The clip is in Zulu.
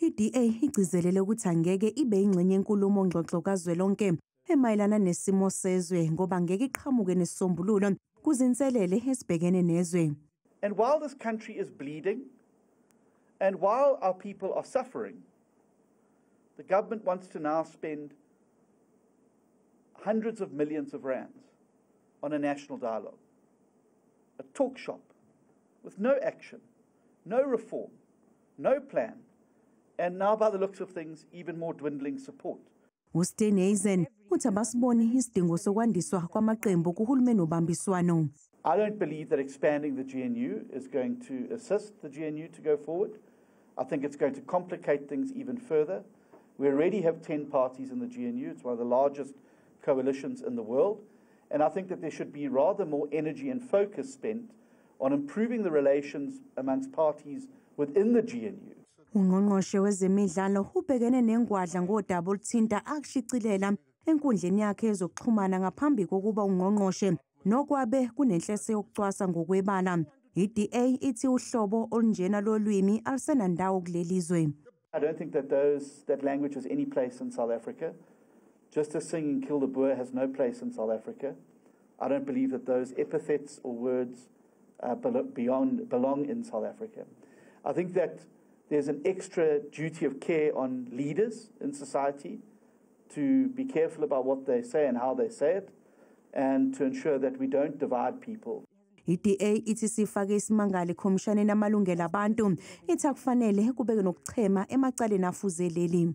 I-DA igcizelele ukuthi angeke ibe ingxenye yenkulumo ngxoxo kazwelonke emayelana nesimo sezwe ngoba ngeke iqhamuke nesisombululo kuzinselele esibhekene nezwe. And while this country is bleeding, and while our people are suffering, the government wants to now spend hundreds of millions of rands on a national dialogue, a talk shop with no action, no reform, no plan, and now by the looks of things, even more dwindling support. USteenhuisen uthi abasiboni isidingo sokwandiswa kwamaqembu kuhulumeni wobambiswano. I don't believe that expanding the GNU is going to assist the GNU to go forward. I think it's going to complicate things even further. We already have 10 parties in the GNU. It's one of the largest coalitions in the world. And I think that there should be rather more energy and focus spent on improving the relations amongst parties within the GNU. Ungqongqoshe wezemidlalo ubhekene nengwadla ngodaba oluthinta akushicilela enkundleni yakhe yezokuxhumana ngaphambi kokuba ungqongqoshe nokwabe kunenhloso yokucwasa ngokwebala. I-DA ithi uhlobo olunjena lolwimi alusenandawo kuleli zwe. I don't think that that language has any place in South Africa. Just as singing "Kill the Boer" has no place in South Africa, I don't believe that those epithets or words belong in South Africa. I think that there's an extra duty of care on leaders in society to be careful about what they say and how they say it, and to ensure that we don't divide people. I-DA ithi sifake isimangalo ekhomshaneni amalungelo abantu, ithi akufanele kubeke nokuchema emacaleni afuze leli.